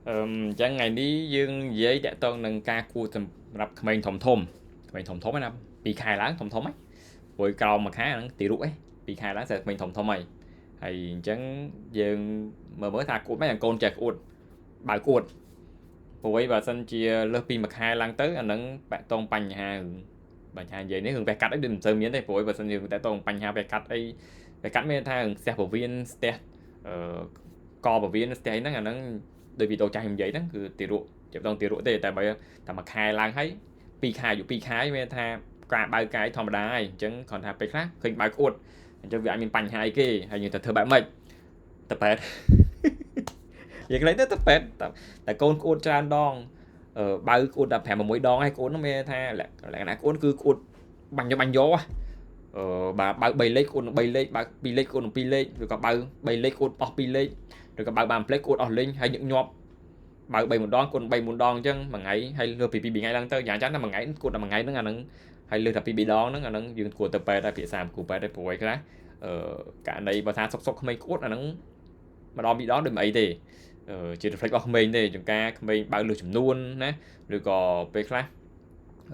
អញ្ចឹងថ្ងៃនេះយើងនិយាយតាក់ទងនឹងការគួតសម្រាប់ក្មេងធំធំក្មេងធំធំណា2ខែឡើងធំធំហ្នឹងព្រោះក្រោមមួយខែហ្នឹងទីរុកឯង2ខែឡើងស្អាតក្មេងធំធំហើយហើយអញ្ចឹងយើងមើលមើលថាគួតមិនកូនចេះគួតបើគួតព្រោះបើសិនជាលើសពីមួយខែឡើងទៅអាហ្នឹងបាក់តងបញ្ហាបញ្ហានិយាយនេះរឿងវះកាត់អីដូចមិនសូវមានទេព្រោះបើសិនជាតាក់ទងបញ្ហាវះកាត់អីវះកាត់មានថារឿងស្ទះពវៀនស្ទះអឺកពវៀនស្ទះអីហ្នឹងអាហ្នឹងដោយវីដេអូចាស់ខ្ញុំនិយាយហ្នឹងគឺទារកចាប់ដងទារកទេតែបើតែមួយខែឡើងហើយ2ខែអាយុ2ខែមានថាការបើកាយធម្មតាហើយអញ្ចឹងគ្រាន់ថាពេលខ្លះឃើញបើក្អួតអញ្ចឹងវាអាចមានបញ្ហាអីគេហើយយើងទៅធ្វើបែបម៉េចតប៉ែតយើងលេងទៅតប៉ែតតែកូនក្អួតច្រើនដងបើក្អួតដល់5 6ដងហើយក្អួតហ្នឹងមានថាលក្ខណៈក្អួតគឺក្អួតបាញ់យកបាញ់យកអឺបើបើ3លេខក្អួតនឹង3លេខបើ2លេខក្អួតនឹង2លេខឬក៏បើ3លេខក្អួតអស់2លេខឬក៏បើបានផ្លេខក្អួតអស់លេងហើយញឹកញាប់បើ3 4ដងគុណ3 4ដងអញ្ចឹងមួយថ្ងៃហើយលើសពី2 3ថ្ងៃឡើងទៅយ៉ាងចាំតែមួយថ្ងៃគួរតែមួយថ្ងៃហ្នឹងអាហ្នឹងហើយលើសតែ2 3ដងហ្នឹងអាហ្នឹងយើងគួរទៅពេទ្យដែរភាសាគូពេទ្យដែរព្រោះអីខ្លះអឺករណីបើថាសុកសុកក្មេងគួតអាហ្នឹងម្ដងពីរដងដូចមិនអីទេជា reflex របស់ក្មេងទេចង្ការក្មេងបើលើសចំនួនណាឬក៏ពេលខ្លះ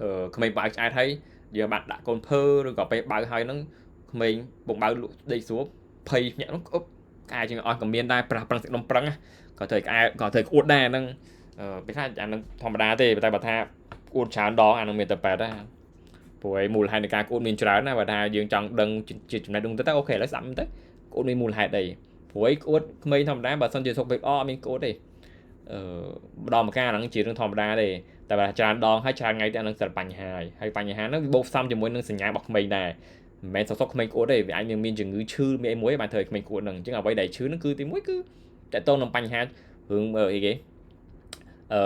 អឺក្មេងបើឆ្អែតហើយយើងបាត់ដាក់កូនភើឬក៏ពេលបើហើយហ្នឹងក្មេងបងបើលក់ដេកស្រួលភ័យញាក់ហ្នឹងក្អប់ក្អែជាងអស់ក៏មានដែរប្រាស់ប្រឹងសាច់ដុំប្រឹងក៏ត្រូវក្អែក៏ត្រូវក្អួតដែរហ្នឹងពេលខ្លះអានឹងធម្មតាទេតែបើថាក្អួតច្រើនដងអានឹងមានតែប៉ែតដែរព្រោះឯមូលហេតុនៃការក្អួតមានច្រើនណាបើថាយើងចង់ដឹងជាចំណេះដឹងទៅអូខេឥឡូវស្ដាប់ទៅក្អួតមានមូលហេតុអីព្រោះឯក្អួតក្មេងធម្មតាបើសិនជាសុខភាពល្អអត់មានក្អួតទេអឺម្ដងម្កាលហ្នឹងជារឿងធម្មតាទេតែបើច្រើនដងហើយច្រើនថ្ងៃទៅអានឹងសិតបញ្ហាហើយហើយបញ្ហាហ្នឹងវាបូកផ្សំជាមួយនឹងសញ្ញារបស់ក្មេងដែរមិនមែនសុកសុកក្មេងក្អួតទេវាអាចនឹងមានជំងឺឈឺមានអីមួយបានធ្វើឲ្យក្មេងក្អួតហ្នឹងអញ្ចឹងអ្វីដែលឈឺហ្នឹងគឺទីមួយគឺតកតងនឹងបញ្ហារឿងអីគេអឺ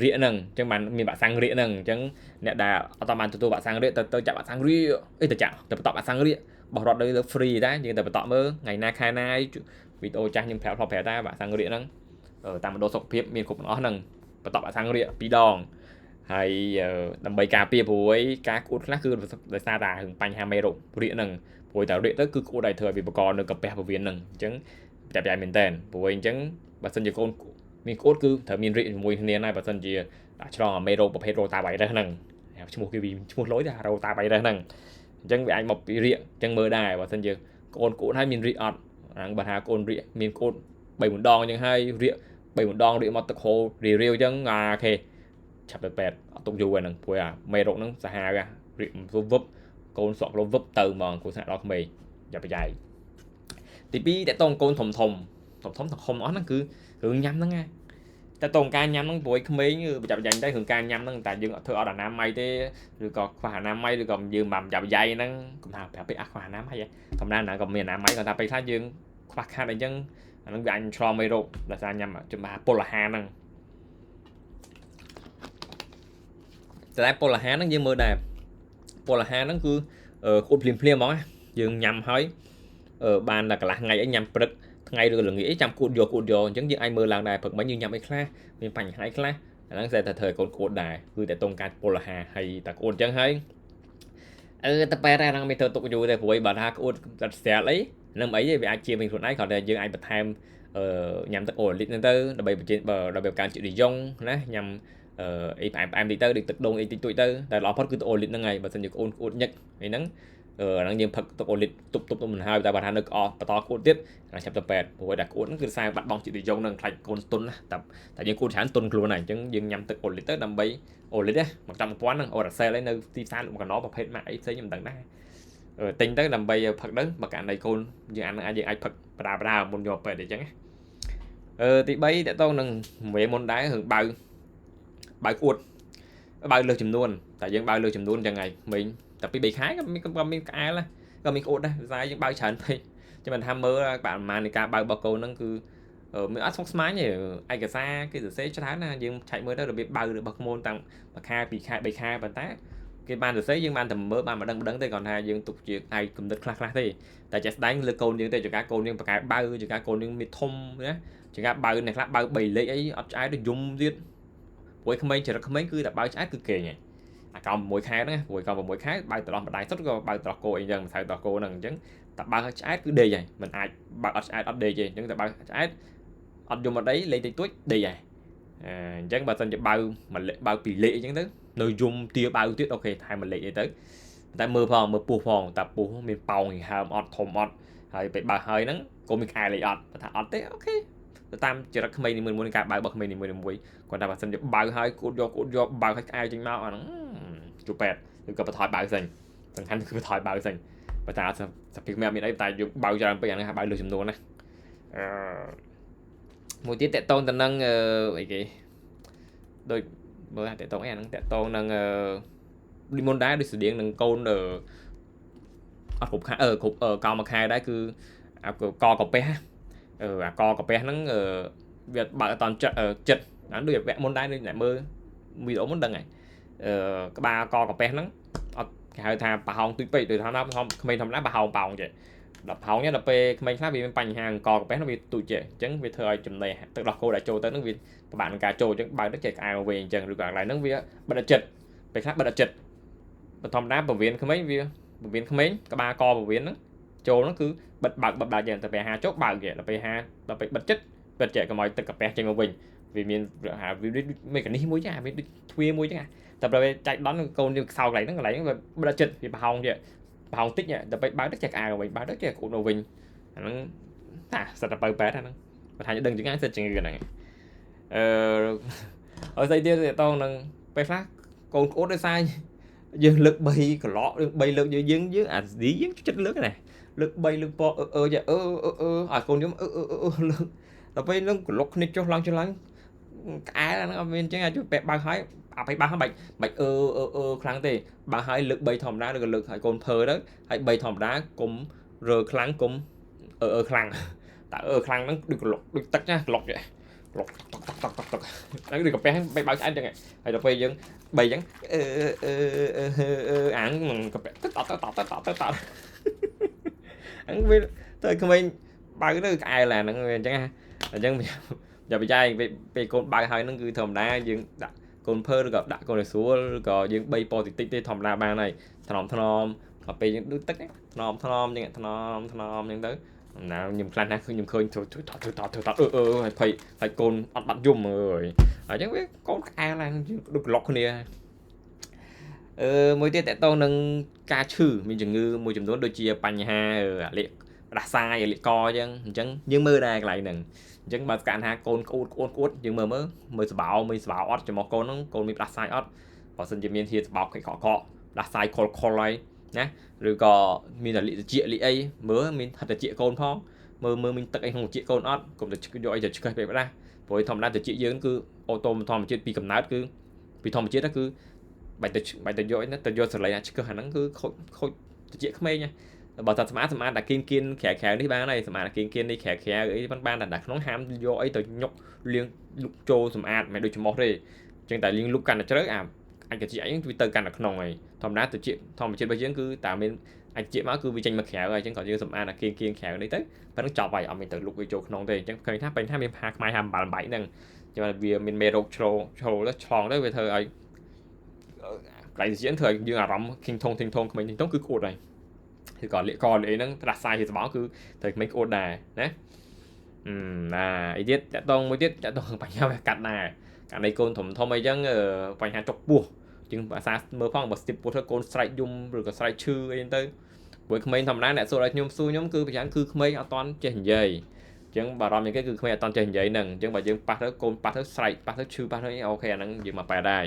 រាកហ្នឹងអញ្ចឹងបានមានបាក់សាំងរាកហ្នឹងអញ្ចឹងអ្នកដែលអត់បានទទួលបាក់សាំងរាកទៅចាក់បាក់សាំងរាកអីទៅចាក់ទៅបន្តបាក់សាំងរាកបោះរត់នៅលើ free ដែរយើងទៅបន្តមើលថ្ងៃណាខែណាវីដេអូចាស់ខ្ញុំប្រាប់ធ្លាប់ប្រាប់ដែរបាក់សាំងរាកហ្នឹងតាមមណ្ឌលសុខភាពមានគ្រប់ទាំងអស់ហ្នឹងបន្តបាក់សាំងរាក2ដងហើយដើម្បីការពារព្រោះការក្អួតខ្លះគឺដោយសារតែរឿងបញ្ហាមេរោគរាកហ្នឹងព្រោះតែរាកទៅគឺក្អួតឲ្យធ្វើឲ្យវាបង្កនៅកាពះពោះវៀនហ្នឹងអញ្ចឹងតែប្រយមែនតើព្រោះអញ្ចឹងបើសិនជាកូនមានក្អួតគឺត្រូវមានរាកជាមួយគ្នាដែរបើសិនជាឆ្លងមេរោគប្រភេទរ៉ូតាវ៉ៃរ៉ាសហ្នឹងឈ្មោះគេវាឈ្មោះលយតែរ៉ូតាវ៉ៃរ៉ាសហ្នឹងអញ្ចឹងវាអាចមកពីរាកអញ្ចឹងមើលដែរបើសិនជាកូនក្អួតហើយមានរាកអត់ហ្នឹងបើថាកូនរាកមានក្អួត3 4ដងអញ្ចឹងហើយរាក3 4ដងរាកមកទឹកហូររាវអញ្ចឹងអាអូខេឆាប់ទៅពេទ្យអត់ទុកយូរហ្នឹងព្រោះអាមេរោគហ្នឹងសាហាវរាកវឹបកូនសក់លោវឹបទៅហ្មងគូស្នាក់ដល់ក្មេងយ៉ាប់ប្រយ័យទី2តកតងកូនធំធំធំធំធំអស់ហ្នឹងគឺរឿងញ៉ាំហ្នឹងណាតែតងការញ៉ាំហ្នឹងព្រោះក្មេងប្រចាំប្រយ័យទៅរឿងការញ៉ាំហ្នឹងតែយើងអត់ធ្វើអត់អនាម័យទេឬក៏ខ្វះអនាម័យឬក៏យើងមិនប្រចាំប្រយ័យហ្នឹងកុំថាប្រាប់ពេកអះខ្វះអនាម័យធម្មតាណាក៏មានអនាម័យគាត់ថាពេលខ្លះយើងខ្វះខាតអីចឹងអាហ្នឹងវាអាចឆ្លងមេរោគដោយសារញ៉ាំចំបាពុលអាហារហ្នឹងតែពុលអាហារហ្នឹងយើងមើលដែរពុលអាហារហ្នឹងគឺក្អួតភ្លាមភ្លាមហ្មងយើងញ៉ាំហើយបានតែកន្លះថ្ងៃអីញ៉ាំព្រឹកថ្ងៃឬល្ងាចអីចាំគួតយកគួតយកអញ្ចឹងយើងអាចមើលឡើងដែរព្រឹកមិញយើងញ៉ាំអីខ្លះមានបញ្ហាអីខ្លះអាហ្នឹងស្អាតតែធ្វើឲ្យកូនគួតដែរគឺតែតងការពុលអាហារហើយតែគួតអញ្ចឹងហើយអឺតែបែរតែហ្នឹងមិនធ្វើទុកយូរទេព្រោះបើថាគួតតែស្រាលអីនឹងអីទេវាអាចជាវិញខ្លួនឯងគ្រាន់តែយើងអាចបន្ថែមអឺញ៉ាំទឹកអូលីតហ្នឹងទៅដើម្បីបញ្ចេញដើម្បីការជាតិរីយ៉ុងណាញ៉ាំអឺអីផ្អែមផ្អែមតិចទៅដូចទឹកដូងអីតិចតួចទៅតែល្អផុតគឺទឹកអូលីតហ្នឹងហើយបើសិនជាកូនគួតញឹកអីហ្នឹងអឺហ្នឹងយើងផឹកទឹកអូលីតទប់ទប់ទប់មិនហើយតែបើថានៅក្អកបន្តគួតទៀតហ្នឹងចាប់ទៅពេទ្យព្រោះតែគួតហ្នឹងគឺខ្សែបាត់បង់ជាតិរីយ៉ុងហ្នឹងខ្លាចកូនទុនណាតែតែយើងគួតច្រើនទុនខ្លួនហើយអញ្ចឹងយើងញ៉ាំទឹកអូលីតទៅដើម្បីអូលីតណាមកចាំ1000ហ្នឹងអូរ៉ាសែលអីនៅទីផ្សារលក់មួយកណោប្រភេទម៉ាកអីផ្សេងខ្ញុំមិនដឹងដែរទិញទៅដើម្បីផឹកទៅបើករណីកូនយើងអានអាចយើងអាចផឹកបដាបដាមុនយកពេទ្យអញ្ចឹងអឺទី3តកតងនឹងវេមុនដែររឿងបើបើក្អួតបើលើសចំនួនតែយើងបើលើសចំនួនចឹងហើយមិញតែពី3ខែក៏មានក៏មានក្អែលក៏មានក្អួតដែរភាសាយើងបើច្រើនពេកចាំមិនថាមើលបរិមាណនៃការបើរបស់កូនហ្នឹងគឺមានអត់ស្មុគស្មាញទេឯកសារគេសរសេរច្រើនណាយើងឆែកមើលទៅរបៀបបើរបស់ក្មូនតាំង1ខែ2ខែ3ខែប៉ុន្តែគេបានសរសេរយើងបានតែមើលបានម្ដងម្ដងទេគ្រាន់ថាយើងទុកជាឯកកំណត់ខ្លះខ្លះទេតែជាក់ស្ដែងលើកូនយើងទេចង្ការកូនយើងប្រកែបើចង្ការកូនយើងមានធំណាចង្ការបើអ្នកខ្លះបើ3លេខអីអត់ឆ្អែតទៅយំទៀតព្រោះក្មេងចរិតក្មេងគឺតែបើឆ្អែតគឺគេងហើយអាកោ6ខែហ្នឹងព្រោះកោ6ខែបើត្រោះម្ដាយសុទ្ធក៏បើត្រោះគោអីចឹងម្សៅត្រោះគោហ្នឹងអញ្ចឹងតែបើឆ្អែតគឺដេកហើយមិនអាចបើអត់ឆ្អែតអត់ដេកទេអញ្ចឹងតែបើឆ្អែត អត់យំអត់អីលេងតិចតួចដេកហើយអញ្ចឹងបើសិនជាបៅមួយបៅពីរលេខអញ្ចឹងទៅនៅយំទាបៅទៀតអូខេថែមមួយលេខអីទៅតែមើលផងមើលពោះផងតាពោះមានប៉ោងហើមអត់ធំអត់ហើយពេលបើហើយហ្នឹងក៏មានខែលេខអត់បើថាអត់ទេអូខេទៅតាមចរិតក្មេងនីមួយៗការបើរបស់ក្មេងនីមួយៗគាត់ថាបើសិនជាបើហើយគូតយកគូតយកបើឲ្យក្អែចេញមកអាហ្នឹងជួពេទ្យឬក៏បន្ថយបើសិនសំខាន់គឺបន្ថយបើសិនបើថាសភាពមានអីតែយើងបើច្រើនពេកអាហ្នឹងបើលើសចំនួនណាអឺមួយទៀតតកតងទៅនឹងអីគេដូចមើលថាតកតងអីអាហ្នឹងតកតងនឹងអឺដូចមុនដែរដូចស្តៀងនឹងកូនអត់គ្រប់ខែគ្រប់កោមួយខែដែរគឺអាកកាពះអាកកាពះហ្នឹងវាបើកអត់ចិត្តចិត្តអាដូចវគ្គមុនដែរដូចអ្នកមើលវីដេអូមុនដឹងហើយអឺក្បាលកកាពះហ្នឹងអត់គេហៅថាប្រហោងទូចពេកដូចថាក្មេងធម្មតាប្រហោងប៉ោងចេះដល់ប្រហោងនេះដល់ពេលក្មេងខ្លះវាមានបញ្ហាកកាពះហ្នឹងវាទូចចេះអញ្ចឹងវាធ្វើឲ្យចំណីទឹកដោះគោដែលចូលទៅហ្នឹងវាពិបាកនឹងការចូលអញ្ចឹងបើកទៅចេះក្អែមកវិញអញ្ចឹងឬក៏កន្លែងហ្នឹងវាបិទចិត្តពេលខ្លះបិទចិត្តធម្មតាពវៀនក្មេងវាពវៀនក្មេងក្បាលកពវៀនហ្នឹងចូលហ្នឹងគឺបិទបើកបិទបើកយ៉ាងតែពេលហាចូលបើកគេដល់ពេលហាដល់ពេលបិទចិត្តបិទចេះកុំឲ្យទឹកកាពះចេញមកវិញវាមានហាវាដូចមេកានីសមួយចឹងអាវាដូចទ្វារមួយចឹងតែពេលចែកដន់កូនយើងខ្សោយកន្លែងហ្នឹងកន្លែងហ្នឹងវាបិទចិត្តវាប្រហោងចេះប្រហោងតិចដល់ពេលបើកទៅចេះក្អែមកវិញបើកទៅចេះក្អួតមកវិញអាហ្នឹងតាសិតតែបើប៉ែតអាហ្នឹងបើថាដឹងជាងសិតជាងហ្នឹងអឺហើយស្អីទៀតតងនឹងពេលខ្លះកូនក្អួតដោយសារយើងលើក3ក្លក់3លើកយើងយើងអាស៊ីយើងចិត្តលើកណាលើក3លើកពអឺអឺអឺអឺអឺឲ្យកូនខ្ញុំអឺអឺអឺលើកដល់ពេលនឹងក្លុកគ្នាចុះឡើងចុះឡើងក្អែលហ្នឹងអត់មានអញ្ចឹងអាចពេលបើកហើយអាពេលបើកហើយបាច់បាច់អឺអឺអឺខ្លាំងទេបើកហើយលើក3ធម្មតាឬក៏លើកឲ្យកូនភើទៅហើយ3ធម្មតាកុំរើខ្លាំងកុំអឺអឺខ្លាំងតែអឺខ្លាំងហ្នឹងដូចក្លុកដូចទឹកណាក្លុកចេះក្លុកតុកតុកតុកតុកតុកហ្នឹងដូចកាពះបែកបើកឆ្អែតអញ្ចឹងហើយដល់ពេលយើង3អញ្ចឹងអឺអឺអឺអាងកាពះតតតតតតតហ្នឹងវាទៅក្មេងបើកទៅក្អែលអាហ្នឹងវាអញ្ចឹងអញ្ចឹងយ៉ាបចាយពេលកូនបើកហើយហ្នឹងគឺធម្មតាយើងដាក់កូនភើឬក៏ដាក់កូនឲ្យស្រួលឬក៏យើង3ពណ៌តិចតិចទេធម្មតាបានហើយថ្នមថ្នមដល់ពេលយើងដូចទឹកថ្នមថ្នមអញ្ចឹងថ្នមថ្នមអញ្ចឹងទៅណាខ្ញុំខ្លះណាគឺខ្ញុំឃើញធ្វើធ្វើធ្វើធ្វើធ្វើអឺអឺហើយភ័យហើយកូនអត់បាត់យំអើយអញ្ចឹងវាកូនក្អែលឡើងដូចក្លុកគ្នាអឺមួយទៀតតកតងនឹងការឈឺមានជំងឺមួយចំនួនដូចជាបញ្ហាអាលៀកផ្ដាសាយអាលៀកកអញ្ចឹងអញ្ចឹងយើងមើលដែរកន្លែងហ្នឹងអញ្ចឹងបើកាលថាកូនក្អួតក្អួតក្អួតយើងមើលមើលមើលសបោមើលសបោអត់ចំមកកូនហ្នឹងកូនមានផ្ដាសាយអត់បើសិនជាមានហៀសបោខិកកផ្ដាសាយខុលខុលហើយណាឬក៏មានតែលិតិចលិអីមើលមានហិតតិចកូនផងមើលមើលមានទឹកអីក្នុងតិចកូនអត់កុំទៅយកអីទៅឆ្កឹះពេកផ្ដាស់ព្រោះធម្មតាតិចយើងគឺអូតូធម្មជាតិពីកំណើតគឺពីធម្មជាតិគឺបាច់ទៅបាច់ទៅយកអីណាទៅយកសលេងអាឆ្កឹះអាហ្នឹងគឺខូចខូចតិចក្មេងណាបើថាសម្អាតសម្អាតតែគៀនគៀនក្រៅក្រៅនេះបានហើយសម្អាតគៀនគៀននេះក្រៅក្រៅអីបានបានតែក្នុងហាមយកអីទៅញុកលាងលុកចូលសម្អាតមិនដូចច្មោះទេអញ្ចឹងតែលាងលុកកាន់តែជ្រៅអាអាចតិចអីវាទៅកាន់តែក្នុងហើយធម្មតាតិចធម្មជាតិរបស់យើងគឺតែមានអាចតិចមកគឺវាចេញមកក្រៅហើយអញ្ចឹងក៏យើងសម្អាតអាគៀនគៀនក្រៅនេះទៅប៉ណ្ណឹងចប់ហើយអត់មានទៅលុកវាចូលក្នុងទេអញ្ចឹងឃើញថាបញ្ហាមានផាខ្មែរហាមបាល់បែកហ្នឹងចាំវាមានមេរោគឆ្លងឆ្លទៅឆ្លងទៅវាធ្វើឲ្យកន្លែងជាធ្វើឲ្យយើងអារម្មណ៍ធិងធងធិងធងក្មេងធិងធងគឺក្អួតហើយឬក៏លាកកលាអីហ្នឹងត្រាស់សាយជាសបោគឺត្រូវក្មេងក្អួតដែរណាណាអីទៀតតកតងមួយទៀតតកតងបញ្ហាវាកាត់ដែរករណីកូនធំធំអីចឹងបញ្ហាចុកពោះជាងភាសាមើលផងបើស្ទាបពោះទៅកូនស្រែកយំឬក៏ស្រែកឈឺអីចឹងទៅព្រោះក្មេងធម្មតាអ្នកសួរឲ្យខ្ញុំសួរខ្ញុំគឺប្រយ៉ាងគឺក្មេងអត់តន់ចេះនិយាយអញ្ចឹងបារម្ភជាងគេគឺក្មេងអត់តន់ចេះនិយាយហ្នឹងអញ្ចឹងបើយើងប៉ះទៅកូនប៉ះទៅស្រែកប៉ះទៅឈឺប៉ះទៅអីអូខេអាហ្នឹងយើងមកប៉ែដែរ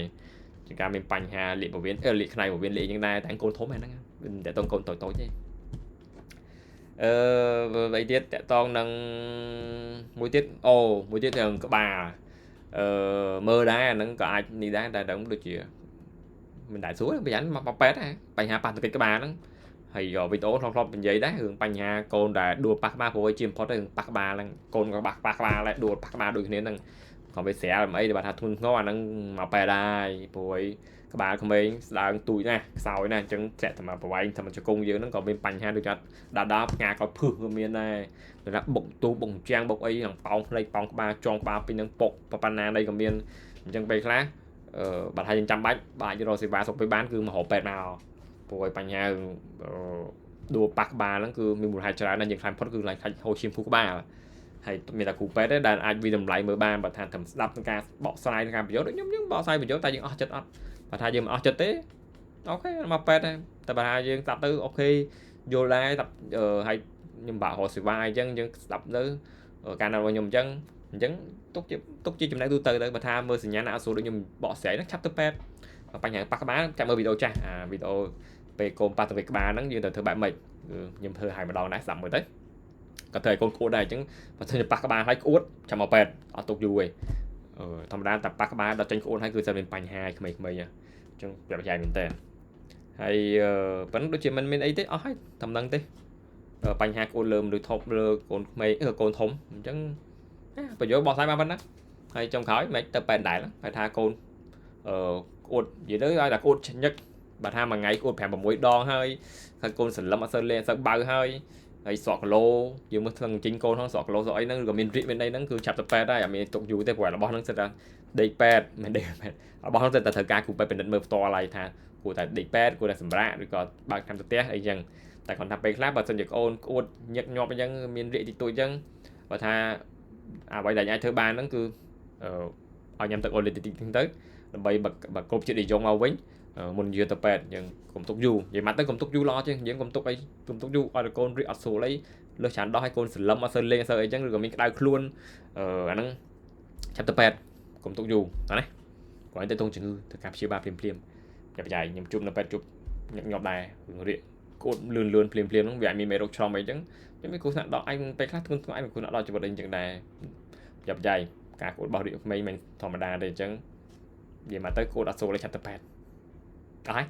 ជាការមានបញ្ហាលាកពវៀនលាកខ្នៃពវៀនលាកអញ្ចឹងដែរតែកូនធំហ្នឹងតែតងកូនតូចតូចទេអឺអីទៀតតកតងនឹងមួយទៀតអូមួយទៀតរឿងក្បាលអឺមើលដែរអាហ្នឹងក៏អាចនេះដែរតែដឹងដូចជាមិនដែលសួរប្រយ័ត្នមកប៉ែតដែរបញ្ហាប៉ះទង្គិចក្បាលហ្នឹងហើយវីដេអូធ្លាប់និយាយដែររឿងបញ្ហាកូនដែលដួលប៉ះក្បាលព្រោះជាបំផុតរឿងប៉ះក្បាលហ្នឹងកូនក៏ប៉ះក្បាលដែរដួលប៉ះក្បាលដូចគ្នាហ្នឹងក៏វាស្រាលមិនអីតែបើថាធ្ងន់ធ្ងរអាហ្នឹងមកប៉ែដែរព្រោះក្បាលក្មេងស្ដើងទូចណាស់ខ្សោយណាស់អញ្ចឹងធ្លាក់តែមកប្រវែងតែមកជង្គង់យើងហ្នឹងក៏មានបញ្ហាដូចថាដាផ្ងាក៏ភឹសក៏មានដែរដូចថាបុកទូបុកជាងបុកអីនឹងប៉ោងភ្នែកប៉ោងក្បាលចងក្បាលពីនឹងពុកប៉ុណ្ណានៃក៏មានអញ្ចឹងពេលខ្លះអឺបើថាយើងចាំបាច់បើអាចរកសេវាសុខភាពបានគឺមករកពេទ្យមកព្រោះបញ្ហាដួលប៉ះក្បាលហ្នឹងគឺមានមូលហេតុច្រើនណាស់យើងខ្លាចផុតគឺខ្លាចហូរឈាមខួរក្បាល ហើយមានតែគ្រូពេទ្យទេដែលអាចវិតម្លៃមើលបានបើថាត្រឹមស្ដាប់ក្នុងការបកស្រាយក្នុងការបញ្យល់ដូចខ្ញុំយើងបកស្រាយបញ្យល់តែយើងអស់ចិត្តអត់បើថាយើងមិនអស់ចិត្តទេ OK មកពេទ្យដែរតែបើថាយើងស្ដាប់ទៅ OK យល់ដែរស្ដាប់ហើយខ្ញុំបាក់រកសេវាអញ្ចឹងយើងស្ដាប់ទៅការណែនាំរបស់ខ្ញុំអញ្ចឹងអញ្ចឹងទុកជាទុកជាចំណេះទូទៅទៅបើថាមើលសញ្ញាណាអត់ស្រួលដូចខ្ញុំបកស្រាយហ្នឹងឆាប់ទៅពេទ្យបញ្ហាប៉ះក្បាលចាំមើលវីដេអូចាស់អាវីដេអូពេលកូនប៉ះទៅក្បាលហ្នឹងយើងត្រូវធ្វើបែបម៉េចគឺខ្ញុំធ្វើឲ្យម្ដងដែរស្ដាប់មើលទៅក៏ធ្វើឲ្យកូនក្អួតដែរអញ្ចឹងបើធ្វើប៉ះក្បាលហើយក្អួតចាំមកពេទ្យអត់ទុកយូរទេអឺធម្មតាតែប៉ះក្បាលដល់ចេញក្អួតហើយគឺសិនមានបញ្ហាក្មេងៗអញ្ចឹងប្រាប់យាយមែនតើហើយប៉ុណ្ណឹងដូចជាមិនមានអីទេអស់ហើយតែមិនដឹងទេបញ្ហាកូនលើមនុស្សធំលើកូនក្មេងកូនធំអញ្ចឹងបញ្យល់បោះស្រាយបានប៉ុណ្ណាហើយចុងក្រោយមិនទៅប៉ែនដែរបែរថាកូនអឺក្អួតនិយាយទៅឲ្យតែក្អួតញឹកបើថាមួយថ្ងៃក្អួត5 6ដងហើយហើយកូនសន្លឹមអត់សូវលេងអត់សូវបៅហើយហើយស្រកគីឡូយើងមើលថ្លឹងចិញ្ញកូនហ្នឹងស្រកគីឡូស្រកអីហ្នឹងឬក៏មានរាកមានអីហ្នឹងគឺឆាប់ទៅពេទ្យដែរអត់មានទុកយូរទេព្រោះរបស់ហ្នឹងសិតតែដេកពេទ្យមិនដេកពេទ្យរបស់ហ្នឹងសិតតែត្រូវការគ្រូពេទ្យពិនិត្យមើលផ្ទាល់ហើយថាគួរតែដេកពេទ្យគួរតែសម្រាកឬក៏បើកតាមទៅផ្ទះអីចឹងតែគាត់ថាពេលខ្លះបើសិនជាកូនក្អួតញឹកញាប់អញ្ចឹងមានរាកតិចតួចអញ្ចឹងបើថាអ្វីដែលអាចធ្វើបានហ្នឹងគឺឲ្យញ៉ាំទឹកអូលីតិចតិចទៅដើម្បីបើគ្រប់ជាតិនិយមមកវិញមុនយកទៅពេទ្យយើងកុំទុកយូរនិយាយមកទៅកុំទុកយូរល្អជាងយើងកុំទុកអីកុំទុកយូរឲ្យកូនរាកអត់ស្រួលអីលើសច្រើនដោះឲ្យកូនសលឹមអត់សូវលេងអត់សូវអីចឹងឬក៏មានក្តៅខ្លួនអឺអាហ្នឹងឆាប់ទៅពេទ្យកុំទុកយូរណាគាត់ទៅទងជំងឺធ្វើការព្យាបាលភ្លាមភ្លាមយ៉ាបចាយខ្ញុំជួបនៅពេទ្យជួបញឹកញាប់ដែររឿងរាកកូនលឿនលឿនភ្លាមភ្លាមហ្នឹងវាអាចមានមេរោគឆ្លងអីចឹងខ្ញុំមានគ្រោះថ្នាក់ដល់ឯងពេលខ្លះធ្ងន់ធ្ងរឯងមានគ្រោះថ្នាក់ដល់ជីវិតអីចឹងដែរយ៉ាបចាយការកូនរបស់រាកក្មេងមិនធម្មតាទេអញ្ចឹងនិយាយមកទៅកូនអត់ស្រួលទេឆាប់ទៅពេទ្យអស់ហើយ